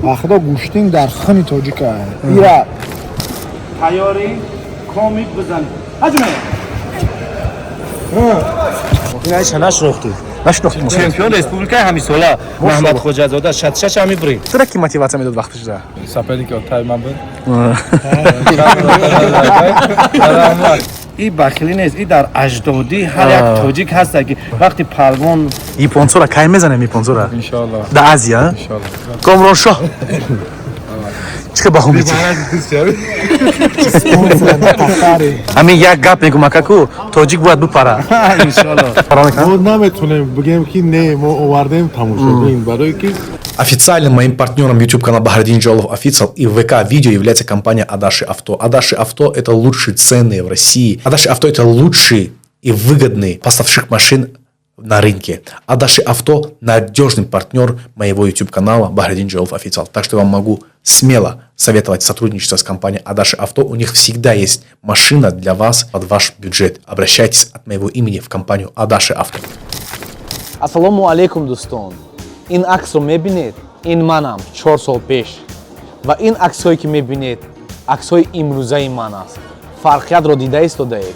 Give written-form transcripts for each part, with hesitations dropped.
Вақто гӯштин дар хуни тоҷика. Ира тайёрӣ комик бизанед. Ҳаҷме. Инаша нашинохтӣ. Нашинохтем. Чемпион республикаи ҳамисола Муҳаммад Хоҷазода 66 ҳами биред. Тура ки мотиватсия медод вақташда? Соперники оттай ман буд. И бахилӣ нест, и дар аҷдодӣ ҳар як тоҷик ҳаста, ки вақти палвон. Японцора кай мезанем, японцора? Иншоалло. Да Азия? Иншоалло. Комроншоҳ. Чӣ баҳо метӣ? Ҳамин як гап мегум, акаку, тоҷик бояд бипара. Иншоалло. Мо наметонем бигем, ки не, мо овардем тамошобин, барое ки Официальным моим партнером YouTube канала Бахрадин Джалов Official и ВК Видео является компания Адаши Авто. Адаши Авто — это лучшие цены в России. Адаши Авто — это лучший и выгодный поставщик машин на рынке. Адаши Авто — надежный партнер моего YouTube канала Бахрадин Джалов Official. Так что я вам могу смело советовать сотрудничество с компанией Адаши Авто. У них всегда есть машина для вас под ваш бюджет. Обращайтесь от моего имени в компанию Адаши Авто. Ассалому алайкум, дӯстон! Ин аксро мебинед, ин манам 4 сол пеш, ва ин аксҳое, ки мебинед, аксҳои имрӯзаи ман аст. Фарқиятро дида истодаед,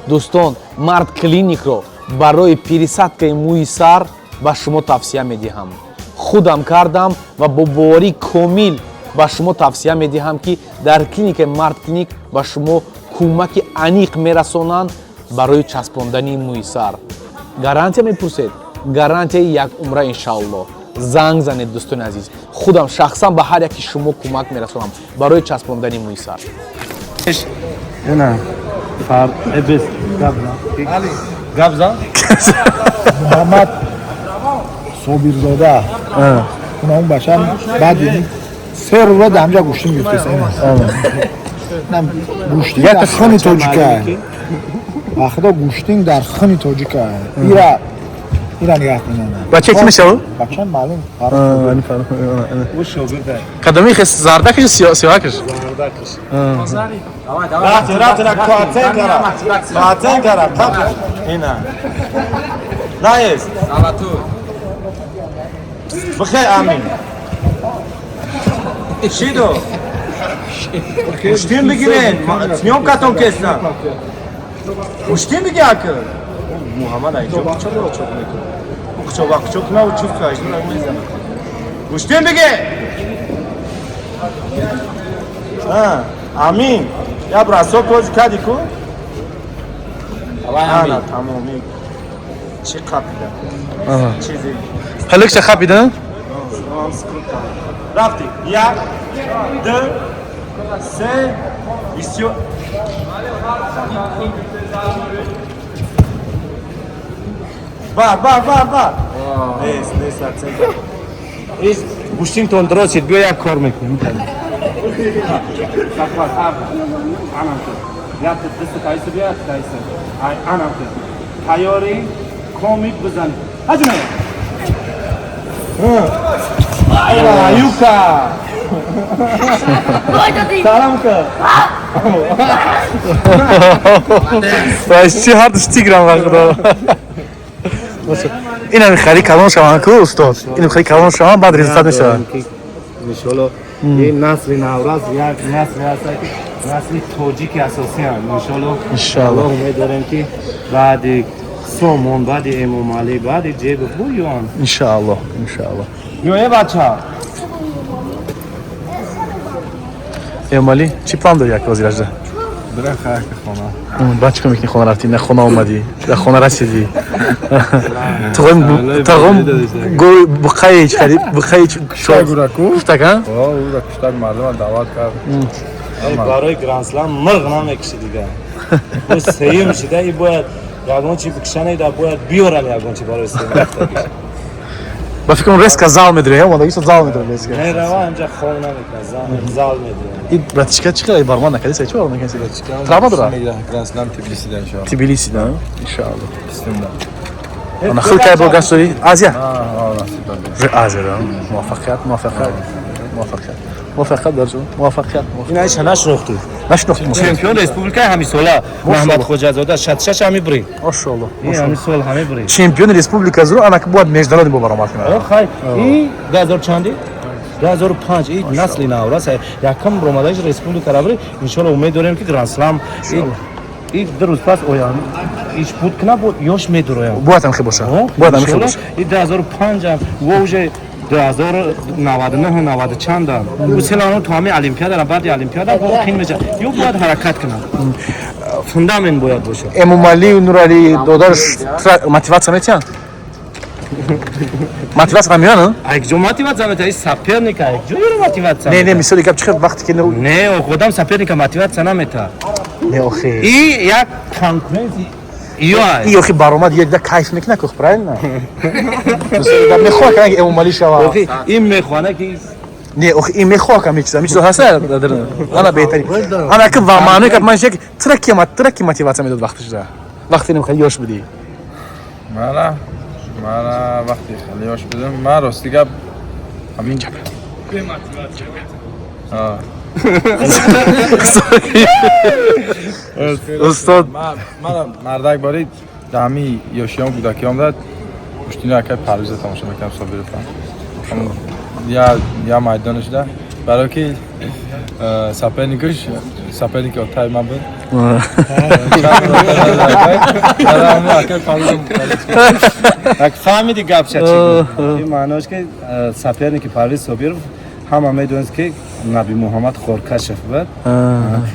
дӯстон. Мард Клиникро барои пересадкаи мӯи сар ба шумо тавсия медиҳам. Худам кардам ва бо боварии комил ба шумо тавсия медиҳам, ки дар клиникаи Мард Клиник ба шумо кӯмаки аниқ мерасонанд барои часпондани мӯи сар. Гарантия мепурсед? Гарантияи як умра, иншаалло. Занг занед, дӯстони азиз, худам шахсан ба ҳар яки шумо кӯмак мерасонам барои часпондани мӯи сар. Ина фар эбес, гап зан, гап зан. Муҳаммад Собирзода. Уна он бача баъди 3 рӯза дар ҳамҷа гӯштин гирифтест. Гӯштин дар хуни тоҷика. Вақто гӯштин дар хуни тоҷика. Ира нигаҳ кунед. Бача ки мешавад? Бача маълум. Ӯ шогирда. Кадоми хес, зардакаш, сиёҳакаш? Рафти, рафти, на коатен кара, коатен кара. Ина наест. Бихей, амин шидо, гӯштин бигирен, съёмкатон кесна. Гӯштин биги, ака Муҳаммад айҷо кучо чоқ мекунад, кучо ва кучо кунаву чувству аждура мезанад. Гӯштин биги, амин, я бросок ози кади ку, ана тамоми чӣ қапида чизи. Ҳаликша хапида? Рафти, як, ду, се, бисёр. Бар, бар, бар, бар, нест, нест, акцент из гӯштинтон дурост шид. Биё, як кор мекунем. Тайёрӣ, комик бизанед. Ҳаҷме, юка, салам ка. Чи ҳардуш тиграм, ва худо. Инами хари калон шаванд ку, устод, инами хари калон шаванд, баъд результат мешавад. Иншолло, ин насли наврас як насли ҳаст, ки насли тоҷики асосианд, иншолло. Иншоалло. Умед дорем, ки баъди Сомон, баъди Эмомалӣ, баъди Ҷебов буён. Иншоалло, иншоалло. Ё, бача. Эмомалӣ, чӣ план дорӣ, як ҳозиражда? Бирем хайр, хона. Баъд чӣ кор мекунӣ? Хона рафтӣ, на хона омадӣ, дар хона расидӣ, тағом гой буқаи чӣ хари, буқаи? Гураку. Куштак, а? Ӯра куштак, мардума даъват кард. Барои грандслам мирғ намекиши дига, ӯ сеюм шида, и бояд ягон чи бикшанеда, бояд биёрам ягон чи барои сеюм рафтагиш. Ба фикрам, резко зал медире, омадагисо зал медире резко. Мерава, инҷа хоб намекунад, зал медире. И братишка чӣ қадар баромад накарди, сай чӣ баромад накарди? Травма дора? Грандслам Тбилисида, иншоалло. Тбилисида, иншоалло. Бистумда. Ана хел кай бо гастори Азия? Насиб. Уже Азия, да? Муваффақият, муваффақият, муваффақият, муваффақият, дарҷон, муваффақият. Инаша нашинохтӣ. Нашинохтем. Чемпион республикаи ҳамисола Муҳаммад Хоҷазода 66 ҳами биред. Машоалло. Ин ҳами сол ҳами биред. Чемпиони республика зур, анаки бояд международный бо баромад кунад. Хай, и 2000 чанди? 2005, и насли наврас, якам ромадаиш республика рабри. Иншолло, умед дорем, ки гранд-слам и 2 рӯз пас оям иш буд кна, бо ёш медуроям. Бояд ҳам хел боша, бояд ҳам хел боша. И 2005 во уже 2099, 90 чанда селано то ҳами олимпиада, баъди олимпиада бо қин меша, ё бояд ҳаракат кунам, фундамент бояд бошад. Эмомалӣ, Нуралӣ додарш мотиватсия метиҳанд? Мотиватсия меён? Айкҷо мотиватсия метиҳад? И соперника айкҷо ёро мотиватсия? Не, мисоли гап, чихел вақте ки Не, одам соперника мотиватсия наметиҳад. Не, охи. И як конкуренция ё И охи баромад як да кайф мекунад ку, правильно? Мехоҳад ки Эмомалӣ шава. Охи, ин мехоҳад, ки Не, охи, ин мехоҳад ами чиза, ами чизо ҳаста ана беҳтарин. Ана ки ва маънои гап ман як траки мотиватсия медод вақти шуда. Вақте ним хеле ёш будӣ. Мана вақте хеле ёш будам, ман рости гап ҳамин А. Устод. Мана мардак бари дар ҳамин ёшиём, кӯдакиём дад гӯштино якай Парвиза тамошо мекардам, Собировам. Я майдона шуда, барое ки соперникаш, соперники отаи ман буд. Акай Парвиза. Як фаҳмиди гапша чӣ гуфт? Ин маънош, ки соперники Парвиз Собиров, ҳама медонист, ки Наби Муҳаммад Хоркашев буд.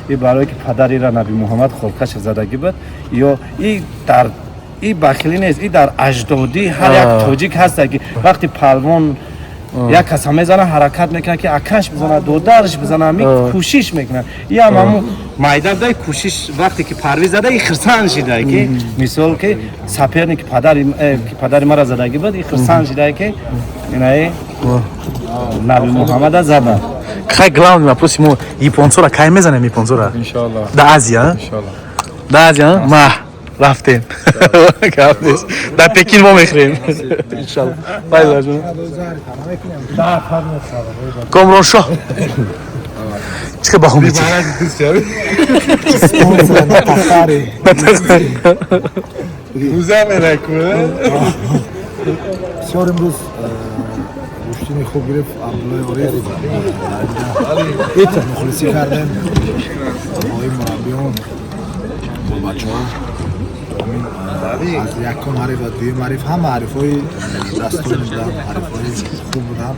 И барое ки падарира Наби Муҳаммад Хоркашев задагӣ буд, ё и дар и бахилӣ нест, и дар аҷдодӣ ҳар як тоҷик ҳаста, ки вақти палвон як каса мезана, ҳаракат мекунад, ки акаш бизана, додараш бизана, ми кӯшиш мекунад. И ҳам ҳамун майда дай кӯшиш, вақте ки Парвиз зада, и хирсан шида, ки мисол ки соперники падари ки падари мара задагӣ буд, и хирсан шида, ки инаи Наби Муҳаммада зада. Хай, главный вопрос мо: японцора кай мезанем, японцора? Иншоалло. Да Азия? Иншоалло. Да Азия, ма рафтем. Гап нест. Дар Пекин мо мехӯрем. Иншалло. Байла ҷон. Комроншоҳ. Чӣ хел баҳо метиҳӣ? Спонсор на тахтари. Рӯза меракунад. Бисёр имрӯз гӯштини хуб гирифт Абдуллои Ориф. Мухлисӣ кардем бо ин мураббиён, бо бачаҳо. Аз якум ҳариф ва дуюм ҳариф, ҳама ҳарифҳои дастони буданд, ҳарифҳои хуб буданд,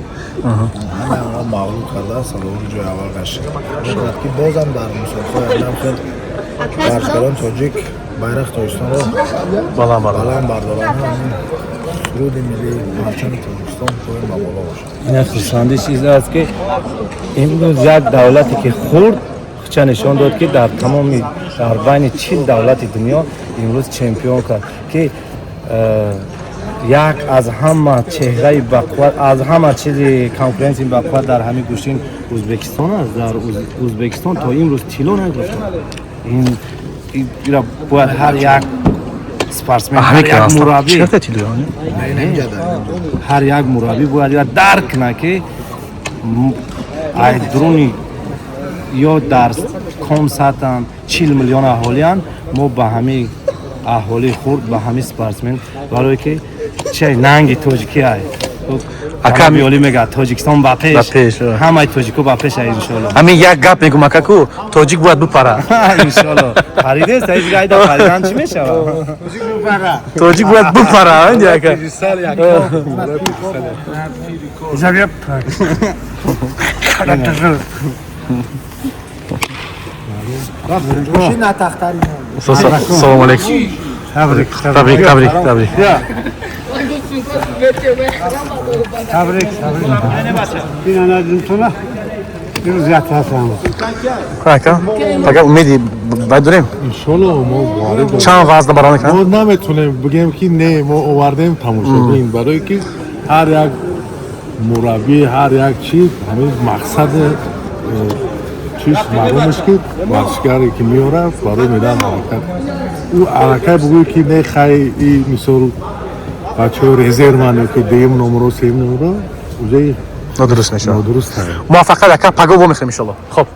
ҳамаи онҳо мағлуб карда, сазовори ҷои аввал гашт. Мешавад, ки бозам дар мусобиқаҳои оянда хел варзишгарони тоҷик байрақи Тоҷикистонро Баланд бардор. баланд бардоранд, ҳамин суруди миллӣ, парчами Тоҷикистон поин ба боло бошад. Ина хурсандӣ чиз аст, ки имрӯз як давлате, ки хурд хуча нишон дод, ки дар тамоми, дар байни 40 давлати дунё имрӯз чемпион кард, ки як аз ҳама чеҳраи бақувват, аз ҳама чизи конкуренсияи бақувват дар ҳамин гӯштин Ӯзбекистон аст. Дар Ӯзбекистон то имрӯз тилло нагирифтанд. Ин ира бояд ҳар як спортсмен, ҳар як мураббӣ Чӣ тилло? ҳар як мураббӣ бояд ира дарк кунад, ки ай дуруни ё дар ком сатҳанд, 40 миллион аҳолианд, мо ба ҳамин аҳолии хурд, ба ҳамин спортсмен, барое ки чай нанги тоҷикӣ ай. Ака, ака миёлӣ мегӯяд: «Тоҷикистон ба пеш!» Ба пеш, а. Ҳамаи тоҷико ба пеш ай, иншоалло. Ҳамин як гап мегӯм, акаку, тоҷик бояд бипара. Иншоалло, паридест, айда паридан чӣ мешавад? Тоҷик бояд бипара, инди ака. Гӯши на тахтари. Салому алейкум. Табрик, табрик, табрик. Табрик, табрик. Бинандатона имрӯз як ҳастам. Ака, пага умеди бай дорем? Иншоалло, мо боварӣ дорем. Чанд вазна барон мекунанд? Мо наметонем бигем, ки не, мо овардем тамошобин, барое ки ҳар як мураббӣ, ҳар як чиз ҳамин мақсади чиз маълумаш, ки варзишгаре ки меорад, барои медал ҳаракат, ӯ аллакай бугӯй, ки не, хай, и мисол бачаҳои резерван ё ки дуюм номро, сеюм номро уже Нодуруст мешавад. Нодуруст. Муваффақият, ака, паго вомехӯрем, иншолло. Хоб.